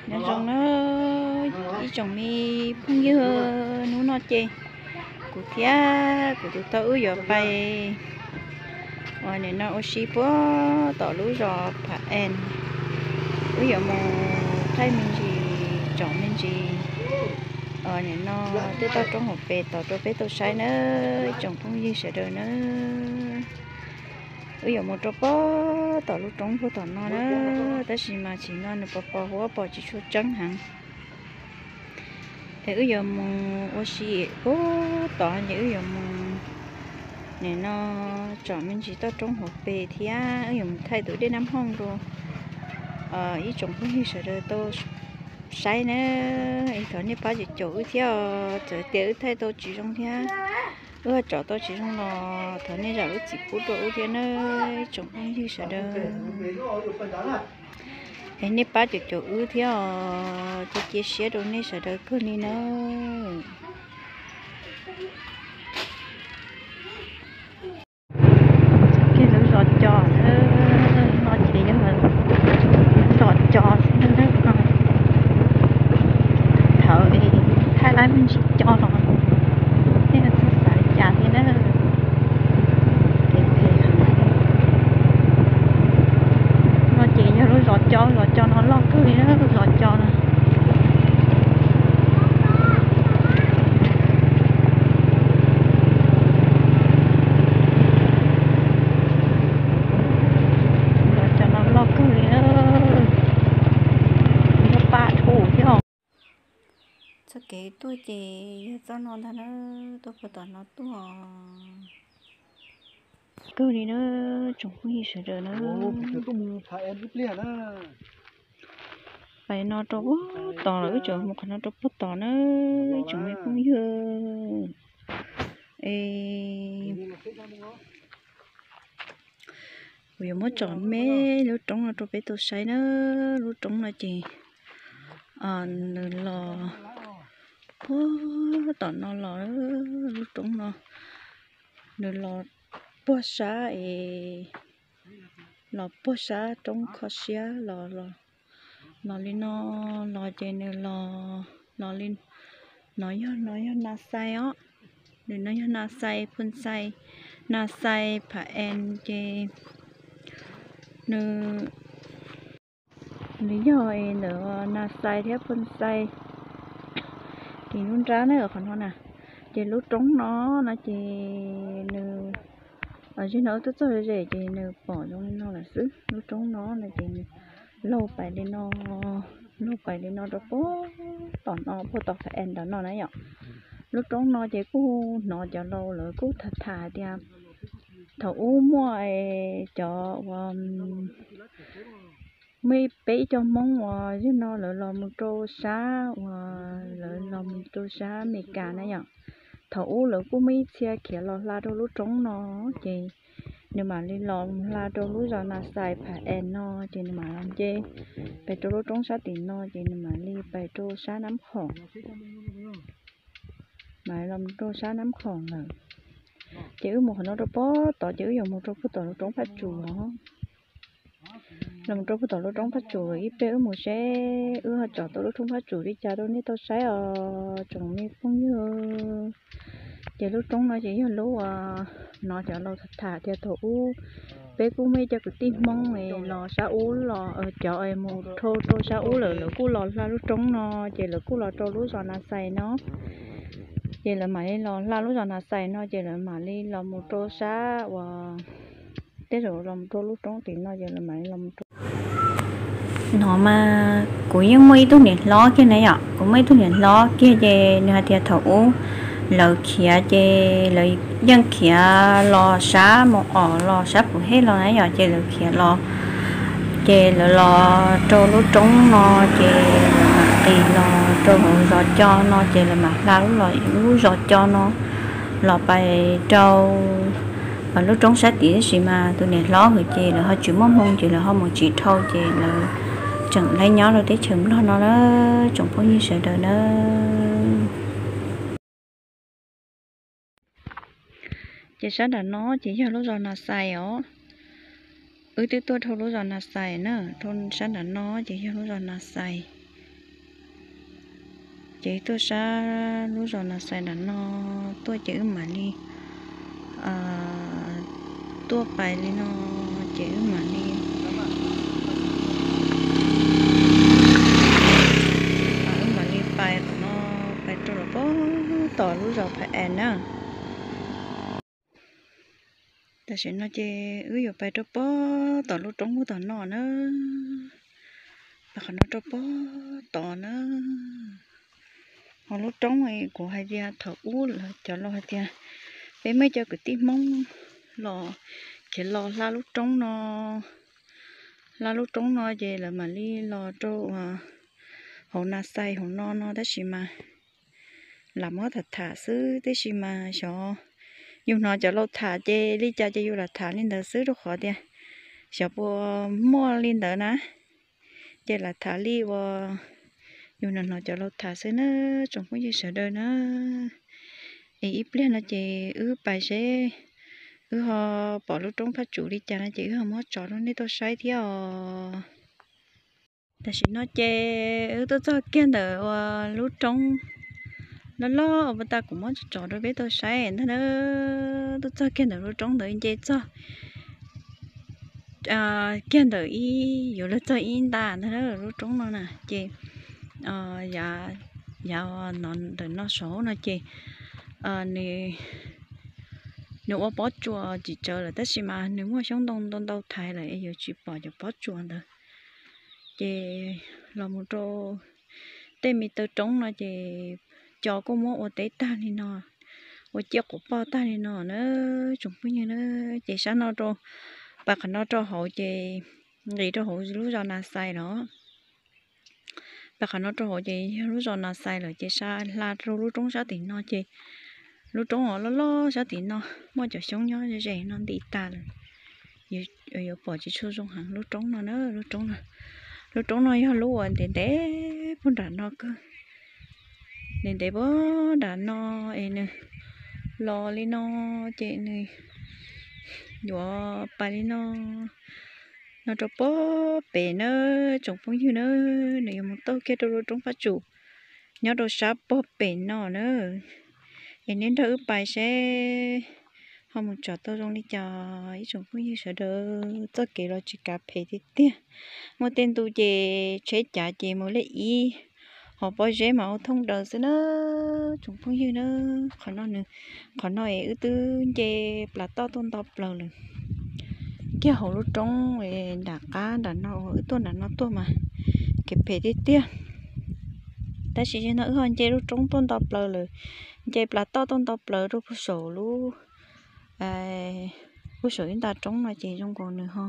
Nyob zoo na ib tsoom me phooj ywg, hnub no ces kuv thiab kuv tus tau wb yuav pais uas nim no ua si puag tom lub zos Phav Ees. Wb yuav mus thaij me ntsis, tsom me ntsis uas nim no tej toj roob hauv pes tod rau peb tau saib na ib tsoom phooj ywg sawv daws na. Wb yuav mus rau puag tom lub roob puag tom no na, tab sis mas tsim no nws pos pos huab pos tsis tshua tseeb heev. Es wb yuav mus ua si puag tod ces wb yuav mus nim no tsom me ntsis toj roob hauv pes thiab wb yuav mus thaij tus dej Nab Hooj rau ib tsoom phooj ywg sawv daws tau saib na. Es thov nej pab caum caum wb thiab os, txawm tias wb thaij tau tsis zoo thiab wb tsom tau tsis zoo los thov nej zam lub txim pub rau wb thiab na ib tsoom phooj ywg sawv daws. Es nej pab caum caum wb thiab os, cia cia siab rau nej sawv daws kawg li na. Txoj kev lub zos co, no ces yog zos co xwb na. Thaum thaij lab me ntsis co los nej txhob xav li cas thiab na. No ces yog lub zos co, zos co no loj kawg li na, lub zos co no. Zos co no loj kawg li na, muaj paj dhau thiab os. Txoj kev tuaj ces yog txoj no ntag na, tuaj puag tom no tuaj. Kawg li na, tsoom phooj ywg sawv daws na. Pais no rau puag tod lawm, wb tseem mus qhov no rau puag tod na, tsoom me phooj ywg. Es kuv yuav muab tsom me lub roob no rau peb tau saib na. Lub roob no ces nws los puag tom no los, lub roob no nws los puag sab es, los puag sab roob kho siab los, los li no los ces nws los, los li no yog, no yog Na Xais os. Nws no yog Na Xais, Phoo Xais, Na Xais Pha En ces nws, nws yog ntawm Na Xais thiab Phoo Xais ces lub nrab na qhov no na. Ces lub roob no no ces nws, zaum no wb tuaj txog ze ces nws pom zoo li no lawm xwb. Lub roob no no ces nws laug pais li no, laug pais li no rau puag tom no, puag tom Pha En tom no na yom. Lub roob no ces kuj hnov cov laus lawv kuj tham tham tias thaum ub muaj cov uas muaj peb ib co Hmoob uas yog no lawv los mus rau sab uas, lawv los mus rau sab Amelikas na yom. Thaum ub lawv kuj muaj ib txhia khiav los hla rau lub roob no ces nws mam li los hla rau lub zos Na Xais Pha En no ces nws mam los nce pem rau lub roob sab tim no ces nws mam li pais rau sab Nab Khoom, mam li los rau sab Nab Khoom lawm. Ces wb mus qhov no rau puag tod ces wb yuav mus rau puag tom lub roob Phaj Tsum os. Los mus rau puag tom lub roob Phaj Tsum lawm, ib pliag wb mus seb wb ho tsom tau lub roob Phaj Tsum li cas rau nej tau saib os tsoom me phooj ywg. Ces lub roob no ces yog lub uas hnov cov laus tham tham tias thaum ub peb kuj muaj ib co kwv tij Hmoob los sab ub los, cov mus dhau rau sab ub lawm, lawv kuj los hla lub roob no ces lawv kuj los rau lub zos Na Xais no. Ces lawv mam li los hla lub zos Na Xais no ces lawv mam li los mus rau sab uas, tej zaum los mus rau lub roob tim no ces lawv mam li los mus rau. No mas kuv yeej muaj ib tug niam hlob kiag na yom, kuv muaj ib tug niam hlob kiag ces nws hais tias thaum ub lawv khiav ces lawv yeej khiav los sab Mus Om los sab Pum Hej los na yom, ces lawv khiav los, ces lawv los rau lub roob no ces lawv mam qis los rau hauv zos co no ces lawv mam hla lub zos co no los pais rau lub roob sab tid, tab sis mas tus niam hlob hwm ces lawv ho tsis muaj hmoo ces lawv ho mus tsis dhau ces lawv tseem laib nyob rau teb chaws Nplog no na, tsoom phooj ywg sawv daws na. Ces sab nram no ces yog lub zos Na Xais os. Wb twb tuaj dhau lub zos Na Xais na, dhau sab nram no ces yog lub zos Na Xais. Ces tuaj sab lub zos Nas Xais nram no tuaj ces wb mam li tuaj pais li no, ces wb mam li, wb mam li pais tom no, pais rau lawm puag tom lub zos Pha Es na. Tam sim no ces wb yuav pais rau puag tom lub roob puag tom no na, pais qhov no rau puag tom na. Ho lub roob kuv hais tias thaum ub lawv cov laus hais tias peb muaj cov kwv tij Hmoob los khiav los hla lub roob no, hla lub roob no ces lawv mam li los rau hauv Nas Xais hauv no no tab sis mas lam muab tham tham xwb, tab sis mas xyov yus hnov cov laus tham ces li cas ces yus lam tham li ntawd xwb, rau qhov tias xyov puas muaj li ntawd na. Ces lam tham li uas yus hnov hnov cov laus tham xwb na, tsoom phooj ywg sawv daws na. Es ib pliag no ces wb pais seb wb ho pom lub roob Phaj Tsum li cas no ces wb ho muab tso rau nej tau saib thiab os. Tam sim no ces wb tuaj txog kiag ntawm uas lub roob loj loj uas puag ta kuv muab tso tso rau peb tau saib ntag na. Tuaj txog kiag ntawm lub roob ntawd nce txog kiag ntawm ib, yuav luag txog ib nta ntag na lub roob no na. Ces yav, yav ntawm no saud no ces nws, nws ua pob tsuas tsis tsawg lawm tab sis mas nws muaj xyoob ntoo ntau ntau thaiv lawm es yuav tsis pom cov pob tsuas ntawd. Ces los mus rau tej me taw roob no ces cov kuj muab ua teb tag li no, ua ciaj quav poj tag li no na, tsoom phooj ywg na. Ces sab no rau, pais qhov no rau hauv ces nqis rau hauv lub zos Nas Xais los. Pais qhov no rau hauv ces yog lub zos Nas Xais lawm ces sab hla rau lub roob sab tim no ces lub roob uas loj loj sab tim no muaj cov xyoob nyob ze ze no nti tas lawm. Yuav pom tsis tshua zoo heev lub roob no na, lub roob no. Lub roob no yog lub uas ntev ntev puag nram no kawg, ntev ntev puag nram no es nws los li no ces nws yuav pais li no, no rau puag pem na, tsoom phooj ywg na. Nws yuav mus tau kiag rau lub roob Phaj Tsum nyob rau sab puag pem no na. Es nej nrog wb pais seb ho mus tsom tau zoo li cas ib tsoom phooj ywg sawv daws. Txoj kev los tsis kav phem tiag tiag, muaj tej ntu ces tsheb cav ces mus lej ib, ho pob zeb mas ua thooj daws xwb na, tsoom phooj ywg na. Qhov no nws, qhov no es wb twb nce plas toj tuaj nto plaws lawm kiag hauv lub roob nram qab nram no, wb tuaj nram no tuaj mas kev phem tiag tiag. Tab sis zaum no wb ho nce lub roob tuaj nto plaws lawm, nce plas toj tuaj nto plaws rau puag saum lub, puag saum ib nta roob no ces zoo nkaus nws ho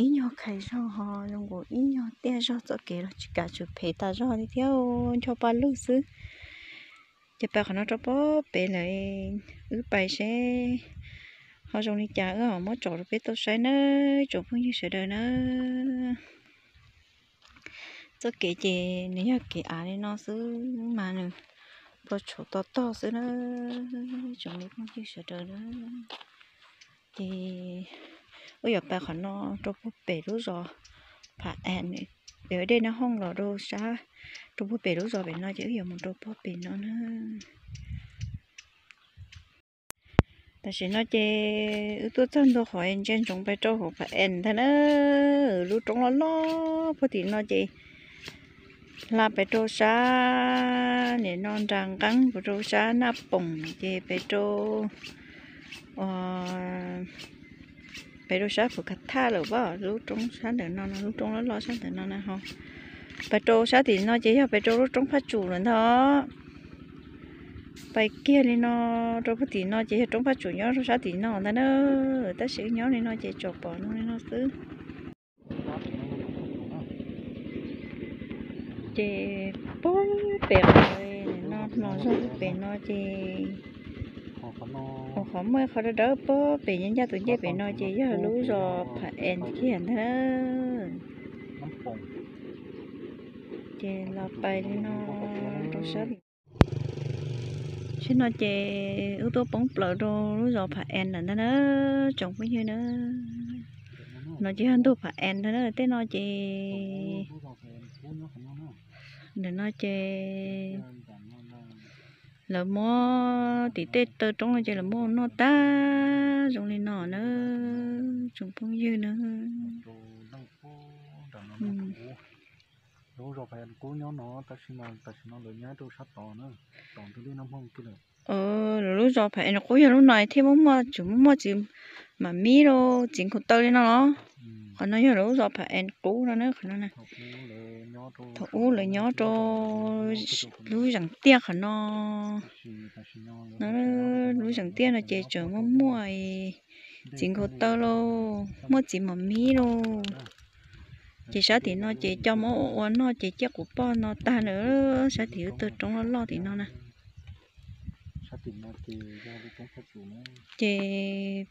ib nyuag khais zog, ho zoo nkaus ib nyuag tiaj zog, txoj kev los tsis kav tsum phem tas zog li thiab, ncho pa lug xwb. Ces pais qhov no rau puag pem lawm, wb pais seb ho zoo li cas wb ho muab tsom rau peb tau saib nawb tsoom phooj ywg sawv daws na. Txoj kev ces nws yog kev av li no xwb mas nws plua tshauv to tog xwb na, tsoom phooj ywg sawv daws na. Ces wb yuav pais qhov no rau puag pem lub zos Pha Es, pem dej Nab Hooj los rau sab, rau puag pem lub zos pem no ces wb yuav mus rau puag pem no na. Tam sim no ces wb tuaj txog ntua qhov ntsia ntsoov pais rau hauv Pha Es ntag na. Lub roob loj loj puag tim no ces hla pais rau sab nim no nra nqeeb, pais rau sab Naj Poom ces pais rau, pais rau sab Phuv Khav Thaj lawm, lub roob sab ntawm no no, lub roob loj loj sab ntawm no na ho. Pais rau sab tim no ces yog pais rau lub roob Phaj Tsum lawm ntag. Pais kiag li no rau puag tim no ces yog roob Phaj Tsum nyob rau sab tim no ntag na. Tab sis wb nyob li no ces tsuas pom zoo li no xwb. Ces puag pem qhov no, no zog puag pem no ces, qhov muaj qhov dawb dawb puag pem ncaj tus ncej pem no ces yog lub zos Pha Es kiag ntag. Ces los pais li no rau sab tim no ces wb tuaj poob plaws rau lub zos Pha Es lawm ntag na, tsoom phooj ywg na. No ces yog ntug Pha Es ntag na, tej no ces, ntawm no ces Lawv muab tim tej taw roob no ces lawv muab ua noj tag zoo li no na, tsoom phooj ywg na. Lawv lub zos Phav Es Qub yog lub no thiaj muaj muaj txiv mam mib rau txiv nkhaus taw li no los. Qhov no yog lawv lub zos Phav Es Qub no na, qhov no na. Thaum ub lawv nyob rau lub zeem tiaj qhov no. Lub zeem tiaj no ces tseem muaj muaj txiv nkhaus taw lauj, muaj txiv mam mib lauj. Ces sab tim no ces coj muab ua ua noj ces ciaj quv poj no tag lawm, sab tim wb taw roob loj loj tim no na. Ces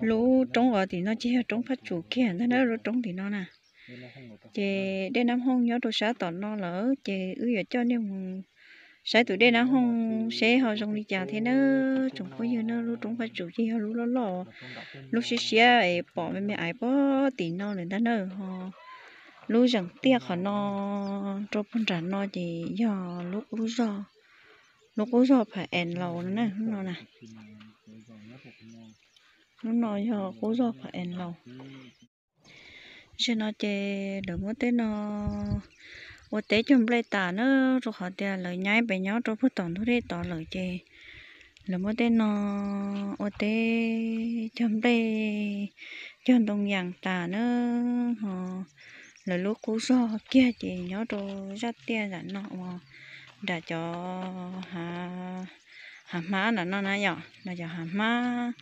lub roob uas tim no ces yog roob Phaj Tsum kiag ntag na, lub roob tim no na. Ces dej Nab Hooj nyob rau sab tom no lawm ces wb yuav coj nej mus saib tus dej Nab Hooj seb ho zoo li cas thiab na. Tsoom phooj ywg na, lub roob Phaj Tsum ces yog lub loj loj, lub siab siab es pom me me aiv puag tim no lawm ntag na ho. Lub zeem tiaj qhov no rau puag nram no ces yog lub qub zog, lub qub zog Phav Es Laus no na, lub no na. Lub no yog qub zog Phav Es Laus. Zaum no ces lawv muab tej no ua teb cog nplej tas na, rau qhov tias lawv nyaib pem nyob rau puag tom ntug dej tod lawm ces lawv muab tej no ua teb cog nplej cog ntoo yas tas na. Ho lawv lub qub zog kiag ces nyob rau zaj tiaj nram no uas nram cov hav hmab nram no na yom, nram cov hav hmab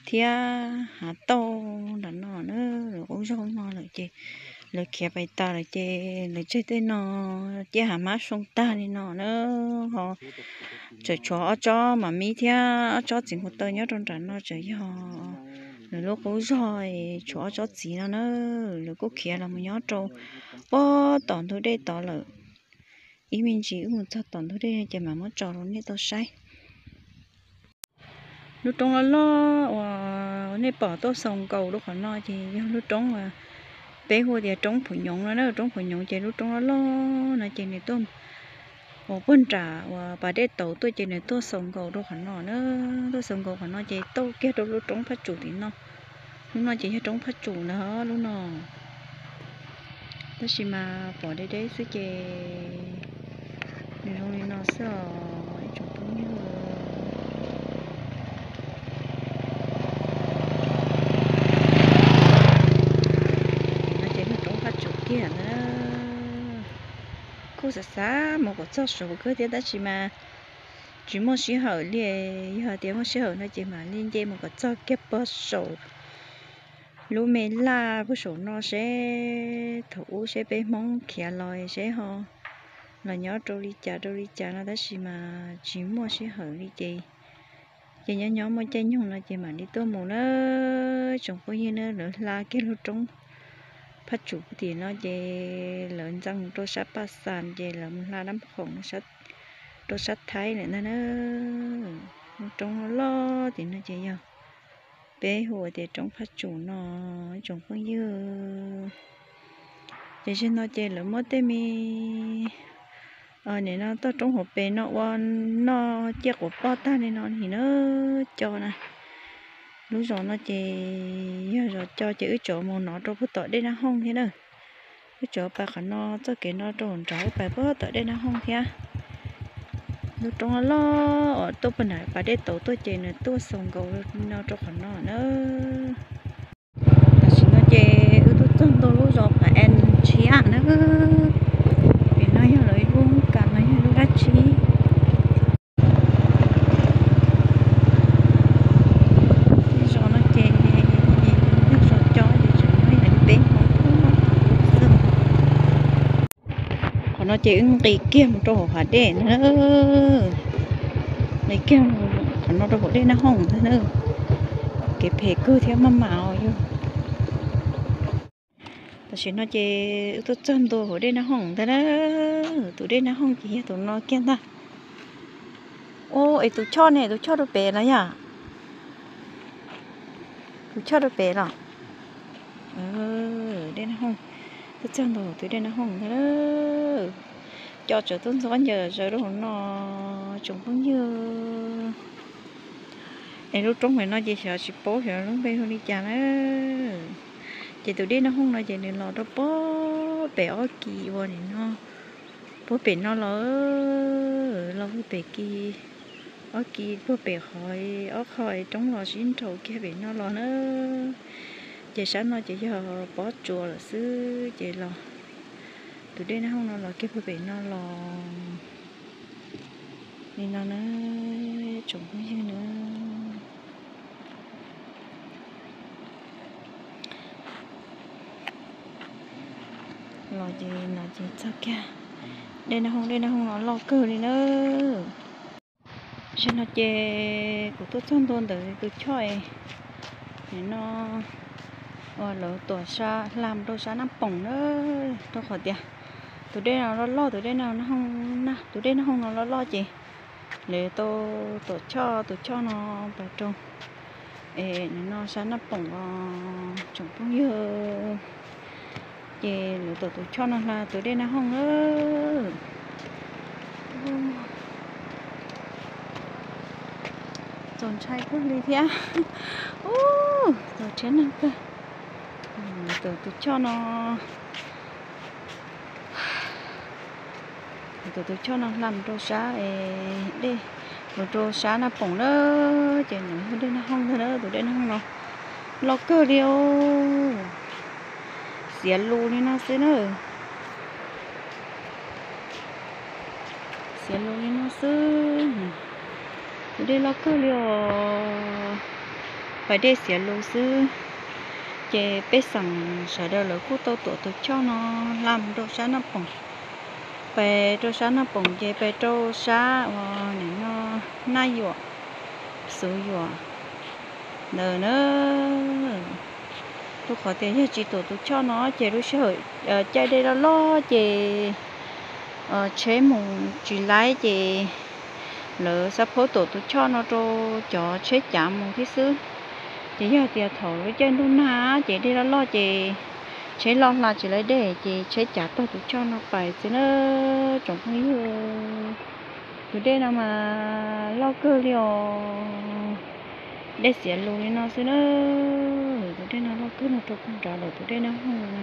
thiab hav tauj nram no na. Lawv qub zog no lawm ces lawv khiav pais tas lawm ces lawv tseg tej no ciaj hav hmab soo tag li no na. Ho tseem tshuav ob tsob mam mib thiab ob tsob txiv nkhaus taw nyob rau nram no tseem yog lawv lub qub zog, tshuav ob tsob txiv no na. Lawv kuj khiav los mus nyob rau puag tom ntug dej tod lawm. Ib me ntsis wb mus txog tom ntug dej ces mam muab tso rau nej tau saib. Lub roob loj loj uas nej pom tuaj xaus nkaus rau qhov no ces yog lub roob uas peb hu tias roob Phuv Nyoov no na. Roob Phuv Nyoov ces lub roob loj loj no ces nws tuaj uas puag nram uas pas dej tauv tuaj ces nws tuaj xaus nkaus rau qhov no na. Tuaj xaus nkaus qhov no ces tauj kiag rau lub roob Phaj Tsum tim no. Lub no ces yog roob Phaj Tsum ntag lub no. Tab sis mas pom deb deb xwb ces nws zoo li no xwb os ib tsoom phooj ywg. No ces yog roob Phaj Tsum kiag ntag. Kuj xav xav mus kom txog saud kawg thiab tab sis mas tsis muaj sij hawm li. Yog tias muaj sij hawm no ces mam li nce mus kom txog kiag puag saum lub me laj puag saum no seb thaum ub seb peb Hmoob khiav los seb ho los nyob rau li cas rau li cas no tab sis mas tsis muaj sij hawm li ces, ces nyob nyob muaj caij nyoog no ces mam li tuaj mus na. Tsoom phooj ywg na, lawv hla kiag lub roob Phaj Tsum tim no ces lawv ntxees rau sab Paj Xas ces lawv mus hla Nab Khoom rau sab Thaib lawm ntag na. Lub roob loj loj tim no ces yog peb hu tias roob Phaj Tsum no ib tsoom phooj ywg. Ces zaum no ces lawv muab tej me nim no toj roob hauv pes no ua noj ciaj quav poj tag li no nim no co na. Lub zos no ces yog zos co ces wb tseem mus nov rau puag tom dej Nab Hooj thiab na. Wb tseem pas qhov no txoj kev no rau nrad wb pas puag tom dej Nab Hooj thiab. Lub roob loj loj uas tuaj puag nram pas dej tauv tuaj ces nws tuaj xaus nkaus no rau qhov no na. Tam sim no ces wb twb txog ntua lub zos Phav Es tshiab na. Pem no yog lawv ib lub kas los yog lub dab tsi. Zos no ces yog zos co ces tseem muaj ib leeg peb Hmoob xwb. Qhov no ces wb nqis kiag mus rau hauv hav dej na. Nqis kiag qhov no rau hauv dej Nab Hooj ntag na. Kev phem kawg thiab maj mam os yog. Tam sim no ces wb tuaj txog ntua hauv dej Nab Hooj ntag na. Tus dej Nab Hooj ces yog tus no kiag ntag. Ua es tus choj ne, tus choj rau pem los yog? Tus choj rau pem los? Dej Nab Hooj, tuaj txog ntua hauv tus dej Nab Hooj ntag. co tsawv tuaj ntxuav ncaws zaws rau hauv no tsoom phooj ywg. Es lub roob pem no ces xyov tsis paub xyov lub npe hu li cas na. Ces tus dej Naj Hooj no ces nws los rau puag pem ob kis uas nim no, puag pem no los, los puag pem kis, ob kis puag pem qhov ob qho roob los sib nraus kiag pem no los na. Ces sab no ces yog pob tsuas lawm xwb ces los, tus dej Naj Hooj no los kiag puag pem no los li no na, tsoom phooj ywg na. Los ces no ces txog kiag dej Naj Hooj, dej Naj Hooj no loj kawg li na. Zaum no ces kuv tuaj txog ntua ntawm tus choj es nim no uas lawv tuam hla mus rau sab Naj Poom na, rau qhov tias tus dej no loj loj, tus dej no, tus dej Naj Hooj no loj loj ces lawv tau tuam choj, tus choj no pas rau es nim no sab Naj Poom os tsoom phooj ywg. Ces lawv tuam tus choj no hla tus dej Naj Hooj na. Txaus ntshai kawg li thiab. Ub, txaus rhiab neeg kawg. Tuam tus choj no, tuam tus choj no hla mus rau sab, dej, mus rau sab Naj Poom na. Ces nws yog dej Naj Hooj ntag na, tus dej Naj Hooj no loj kawg li os. Xiav lus li no xwb na. Xiav lus li no xwb. Tus dej loj kawg li os. Pas dej xiav lus xwb. Ces pej xeem sawv daws lawv kuj tau tuam tus choj no hla mus rau sab Naj Poom, pes rau sab Naj Poom ces pes rau sab uas nim no Naj Yuam, Xuv Yuam ntawd na. Rau qhov tias yog tsis tuam tus choj no ces lub sij hawm caij dej loj loj ces tsheb mus tsis laib ces lawv xav phaub tuam tus choj no rau cov tsheb cav mus thiab xwb. Ces yog tias thaum lub caij ntuj nag ces dej loj loj ces tsheb loj hla tsis laib dej ces tsheb cav taug tus choj no pais xwb na tsoom phooj ywg. Tus dej no mas loj kawg li os. Dej xiav lus li no xwb na. Tus dej no loj kawg no rau puag nrad lawm tus dej Naj Hooj no.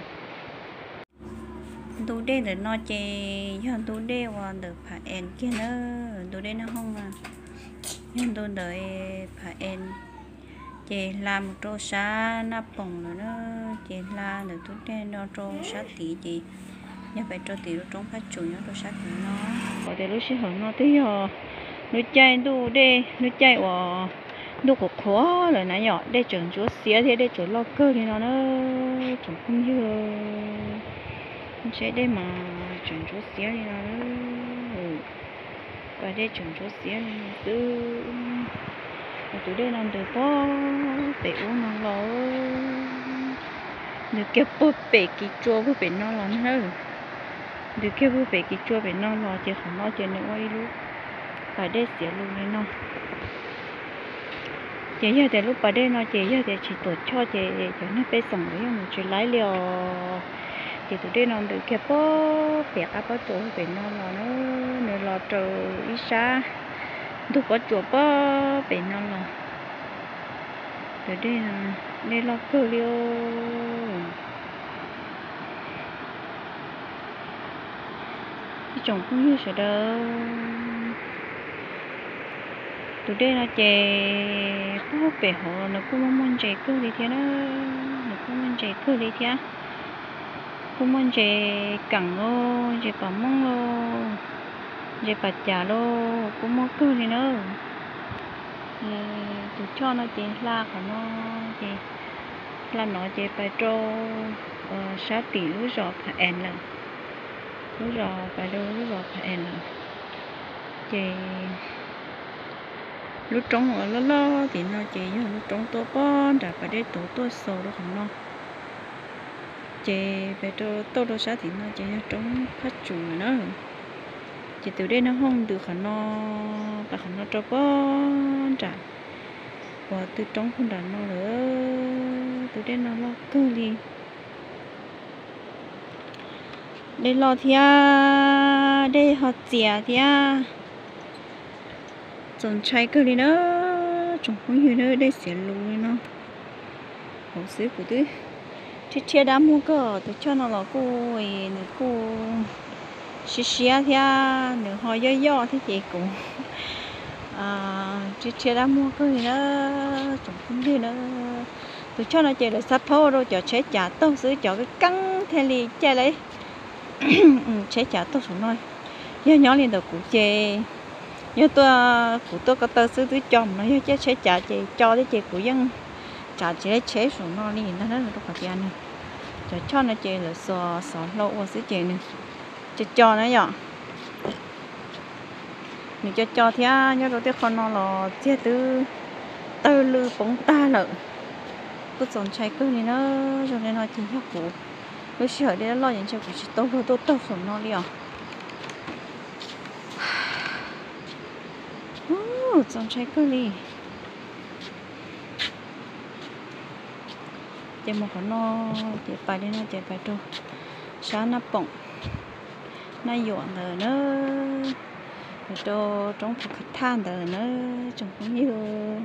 Ntu dej ntawm no ces yog ntu dej uas ntawm Phav Ees kiag na. Ntu dej Naj Hooj no yog ntu ntawm Phav Ees, ces hla mus rau sab Naj Poom lawm na. Ces hla ntawm tus dej no rau sab tid ces yog pais rau tim lub roob Phaj Tsum nyob rau sab tid no. Qhov tias lub sij hawm no twb yog lub caij ntuj dej, lub caij uas ntuj qhuav qhuav lawm na yom, dej tseem ntsuab xiab thiab dej tseem loj kawg li no na tsoom phooj ywg. Ntshe dej mas tseem ntsuab xiab li no, pas dej tseem ntsuab xiab li no xwb. Tus dej no ntws puag pem ub no los, ntws kiag puag pem kis tsua puag pem no los na. Ntws kiag puag pem kis tsua pem no los ces qhov no ces nws ua ib lub pas dej xiav lus li no. Ces yog tias lub pas dej no ces yog tias tsis tuam choj ces cov neeg pej xeem lawv yeej mus tsis laib li os. Ces tus dej no ntws kiag puag pem qab pob tsuas pem no los na, nws los rau ib sab ntug pob tsuas puag pem no los. Tus dej, dej loj kawg li os. Ib tsoom phooj ywg sawv daws, tus dej no ces puag pem hauv los nws kuj muaj muaj ntses kawg li thiab na, nws kuj muaj ntses kawg li thiab. Kuj muaj ntses keem lauj, ntses pam mooj lauj, ntses pam cas lauj, kuj muaj kawg li na. Tus choj no ces hla qhov no, ces hla no ces pais rau sab tim lub zos Phav Ees lawm, lub zos pais rau lub zos Phav Ees lawm. Ces lub roob uas loj loj tim no ces yog lub roob tuaj puag nram pas dej tuv tuaj xaus rau qhov no. Ces pem rau tauj rau sab tim no ces yog roob Phaj Tsum lawm na. Ces tus dej Naj Hooj ntws qhov no, pas qhov no rau puag nram uas tw roob puag nram no lawm. Tus dej no loj kawg li. Dej loj thiab Dej ho txias thiab. Txaus ntshai kawg li na, tsoom phooj ywg na, dej txias lus li no. Hauv xwb kuv twb rhiab rhiab dab muag kawg, tus choj no los kuj, nws kuj siab siab thiab nws ho yoj yoj thiab ces kuv rhiab rhiab dab muag kawg li na, tsoom phooj ywg na. Tus choj no ces lawv xav phaub ua rau cov tsheb cav taug xwb, cov keeb thiaj li caij lawm. Tsheb cav taug saum no, yog nyob li ntawm kuv ces yog tuaj, kuv tuaj ko taw xwb twb co mus no, yog caij tsheb cav ces co thiab ces kuv yeej tsav tsis laib tsheb saum no li ntag na, rau qhov tias nws, cov choj no ces lawv xuas xov hlau ua xwb ces nws co co na yom. Nws co co thiab nyob rau tej qho no los txiag twb tawg lw poob tag lawm. Kuj txaus ntshai kawg li na, zoo li no ces yog kuv lub sij hawm dej loj ces ntshe kuv tsis tau luag tuaj taug saum no li os. Txaus ntshai kawg li. Ces mus qhov no, ces pais li no ces pais rau sab Naj Poom, Naj Yuam ntawd na, pais rau roob Phu Kha Thaj ntawd na, tsoom phooj ywg.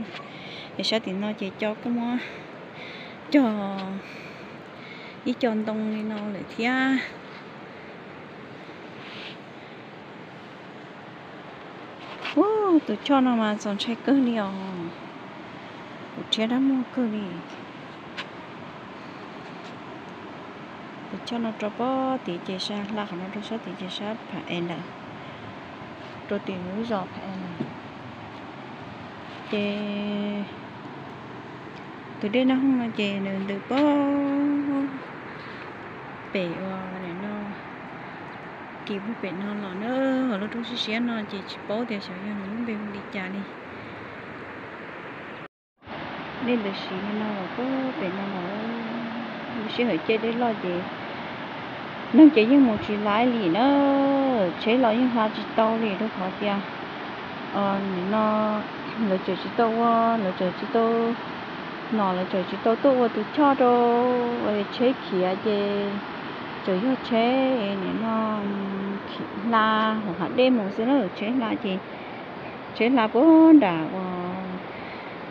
Es sab tim no ces cov kuj muab cog ib co ntoo li no lawm thiab. Ub, tus choj no mas txaus ntshai kawg li os. Kuv rhiab dab muag kawg li. Tus choj no rau pob tim ces sab, hla qhov no rau sab tim ces sab Pha Es ntawd, rau tim lub zos Pha Es ntawd. Ces tus dej Naj Hooj no ces nws ntws pob pem uas nim no kis puag pem no los na, hauv lub roob siab siab no ces tsis paub tias xyov yog nws lub npe hu li cas li. Dej ntws siv li no los pob pem no los, lub sij hawm caij dej loj ces neeg ces yeej mus tsis laib li na, tsheb los yeej hla tsis tau li rau qhov tias nim no lawv tseem tsis tau ua, lawv tseem tsis tau, no lawv tseem tsis tau tuaj ua tus choj rau tsheb khiav ces tseem yog tsheb nim no hla hauv hav dej mus xwb na, tsheb hla ces tsheb hla puag nram uas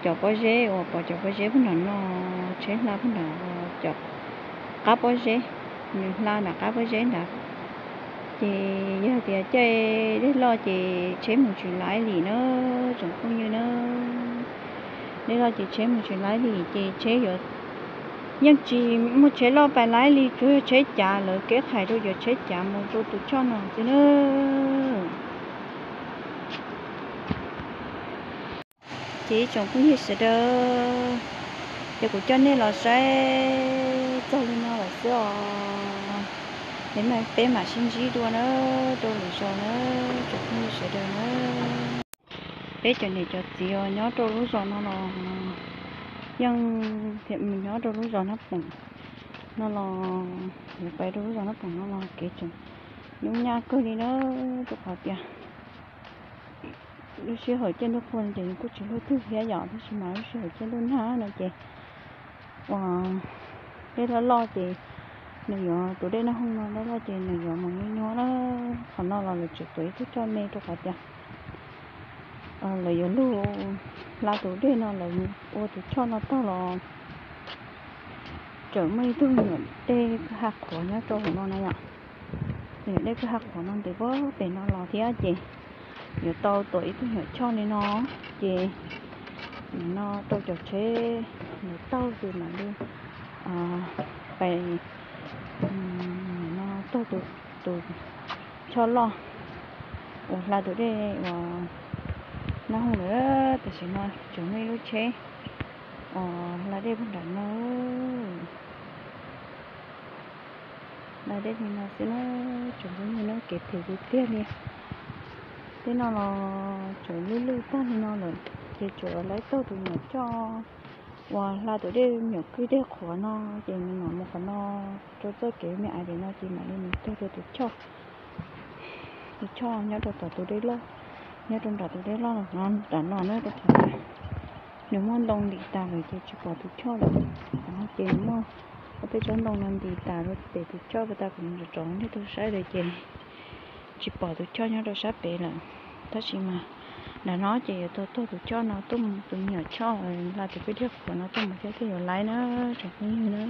cov pob zeb uas pom cov pob zeb puag nram no, tsheb hla puag nram uas cov qab pob zeb, nws hla nram qab pob zeb nrad. Ces yog tias caij dej loj ces tsheb mus tsis laib li na, tsoom phooj ywg na. Dej loj ces tsheb mus tsis laib li ces tsheb yuav, yeej tsis muaj tsheb loj pais laib li, tsuas yog tsheb cav lawv kev qhais rau cov tsheb cav mus rau tus choj no xwb na. Ces ib tsoom phooj ywg sawv daws, ces kuv coj nej los saib txog li no lawm xwb os. Peb mam sib ntsib dua na, rau lwm zaus na, tsoom phooj ywg sawv daws na. Peb cov niam cov txiv uas nyob rau lub zos no los yeej, nyob rau lub zos Nab Poom no los, yuav pais rau lub zos Nab Poom no los kev tseem nyuaj nyaj kawg li na, rau qhov tias lub sij hawm caij ntuj qhua no ces nws kuj tsis luaj twg thiab yom, tab sis mas lub sij hawm caij ntuj nag no ces uas dej loj loj ces nws yuav, tus dej Naj Hooj no loj loj ces nws yuav mus nyuaj nyuaj na. Qhov no los lawv tseem tuav ib tug choj me rau qhov tias lawv yuav lug hla tus dej no lawv mus ua tus choj no taug los tseem muaj ib tug nyuam dej kwj ha qhuav nyob rau hauv no na yom. Tus nyuam dej kwj ha qhuav no ntws puag pem no los thiab ces yuav tau tuav ib tug nyuam choj li no ces nim no rau cov tsheb mus taug ces mam li pais nim no taug tus choj loj uas hla tus dej uas Naj Hooj lawm, tam sim no tseem muaj ib lub tsheb uas hla dej puag nram no. Hla dej li no xwb na, tsoom phooj ywg na, kev phem tiag tiag li. Tej no los tseem lwj lwj tag li no lawm ces tsuas laib taug tus nyuam choj uas hla tus dej nyuam kwj dej qhuav no ces nws mam mus qhov no rau txoj kev me ais pem no ces mam li mus taug rau tus choj. Tus choj nyob rau tom tus dej loj, nyob rau nram tus dej loj no, nram no na, rau qhov tias nws muaj ntoo ntim tas lawm ces tsis pom tus choj lawm. Qhov no ces muaj ob peb tsob ntoo no ntim tas rau pem tus choj, pas tas kuv mus rau nej tau saib lawm ces Tsis pom tus choj nyob rau sab pem lawm, tab sis mas nram no ces yuav tau tuag tus choj no tuaj mus, tus me nyuam choj hla tus kwj diaj qhuav no tuaj mus thiab thiaj yuav laib na, tsoom phooj ywg na.